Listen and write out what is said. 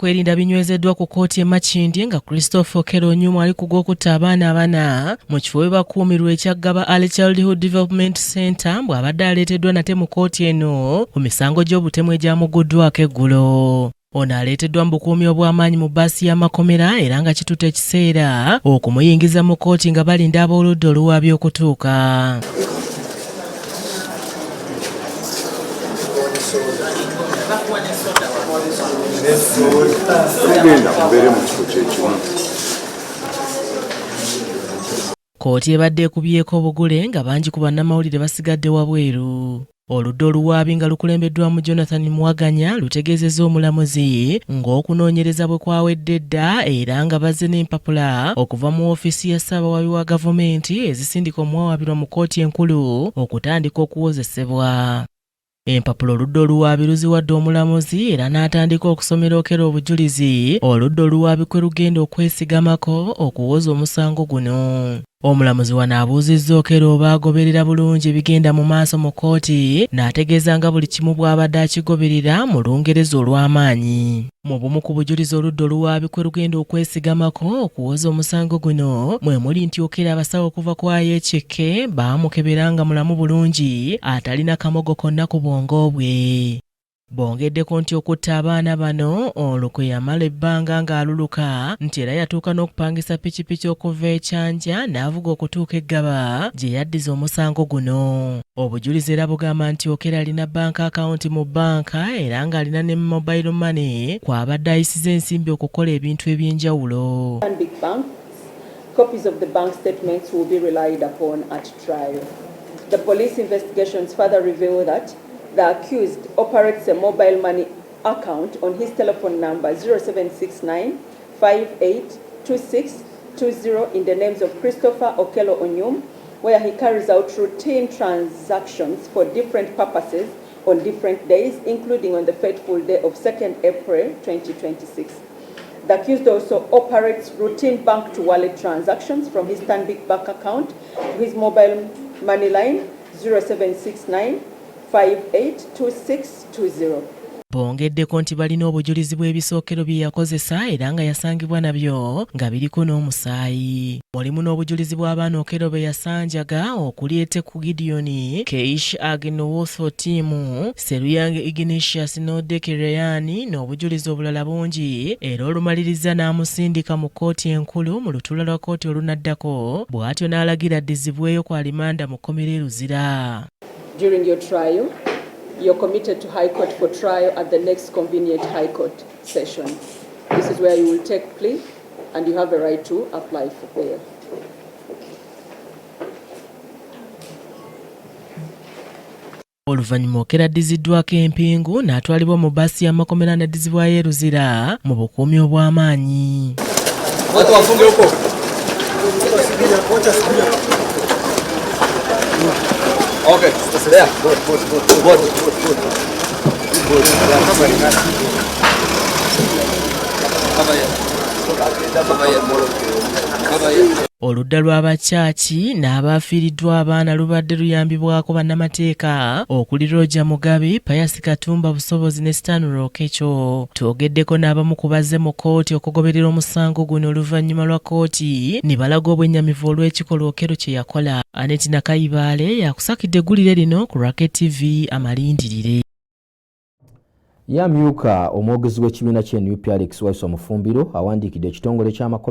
Ebyokwerinda binywezeddwa ku kkooti e Makindye nga Christopher Okello Onyum ali ku gw'okutta abaana abana mu kifo we bakuumirwa ekya Ggaba Early Childhood Development Center bw'abadde aleeteddwa nate mu kkooti eno ku misango gy'obutemu egyamuguddwako eggulo. Ono aleeteddwa mu bukuumi obw'amaanyi mu bbaasi y'amakomera era nga kitutte ekiseera okumuyingiza mu kkooti nga balinda ab'oludda oluwaabi okutuuka. Kkooti ebadde ekubyeko obugule nga bangi ku bannamawulire basigadde wabweru. Oludda oluwaabi nga lukulembeddwamu Jonathan Muwaganya lutegeezezza omulamuzi ng'okunoonyereza bwe kwawedde dda era nga bazze n'empapula okuva mu woofiisi ya Ssaabawaabi wa gavumenti ezisindika omuwawaabirwa mu kkooti enkulu okutandika okuwozesebwa. Empapula oludda oluwaabi luziwadde omulamuzi era n'atandika okusomera Okello obujulizi oludda oluwaabi kwe lugenda okwesigamako okuwoza omusango guno. Omulamuzi wano abuuzizza Okello oba agoberera bulungi ebigenda mu maaso mu kkooti n'ategeeza nga buli kimu bw'abadde akigoberera mu Lungereza olw'amaanyi. Mu bumu ku bujulizi oludda oluwaabi kwe lugenda okwesigamako okuwoza omusango guno mwe muli nti Okello abasawo okuva ku IHK baamukebera nga mulamu bulungi atalina kamogo konna ku bwongo bwe. Bongeddeko nti okutta abaana bano olukwe yamala ebbanga ng'aluluka nti era yatuuka n'okupangisa pikipiki okuva e Kyanja n'avuga okutuuka e Ggaba gye yaddiza omusango guno. Obujulizi era bugamba nti Okello alina bbanka akawunti mu bbanka era ng'alina ne mobile money kw'abadde ayisiza ensimbi okukola ebintu eby'enjawulo. Stanbic Bank, copies of the bank statements will be relied upon at trial. The police investigations further reveal that the accused operates a mobile money account on his telephone number 0769 582620 in the names of Christopher Okello Onyum, where he carries out routine transactions for different purposes on different days, including on the fateful day of 2nd April 2026. The accused also operates routine bank-to-wallet transactions from his Stanbic Bank account to his mobile money line 0769 582620. Bongeddeko nti balina obujulizi bw'ebisookero bye yakozesa era nga yasangibwa nabyo nga biriko n'omusaayi. Mulimu n'obujulizi bw'abaana Okello be yasanjaga okuli Eteku Gideon, Keish Agnuwotho Tiimu, Seruyang Ignatius Nodeke Ryan n'obujulizi obulala bungi era olumalirizza n'amusindika mu kkooti enkulu mu lutuula lwa kkooti olunaddako bw'atyo n'alagira addizibweyo ku alimanda mu kkomera e Luzira. During your trial, you're committed to High Court for trial at the next convenient High Court session. This is where you will take plea and you have a right to apply for bail. Oluvannyuma Okello addiziddwako empingu n'atwalibwa mu bbaasi y'amakomera n'addizibwayo e Luzira mu bukuumi obw'amaanyi. Okay, there. Good, good, good, good, good, good. Good. Cover here. Cover here. Cover here. Oludda lw'abakyaki n'abaafiiriddwa abaana lubadde luyambibwako bannamateeka okuli Roger Mugabi, Pius Katumba Busobozi ne Stanley Oketcho. Twogeddeko n'abamu ku bazze mu kkooti okugoberera omusango guno oluvannyuma lwa kkooti ne balaga obwennyamivu olw'ekikolwa Okello kye yakola. Annet Nakayibaale yakusakidde eggulire lino ku Rocket TV amalindirire. Ye amyuka omwogezi w'ekibiina kya NUP Alex Waiswa Mufumbiro awandiikidde ekitongole ky'amakomera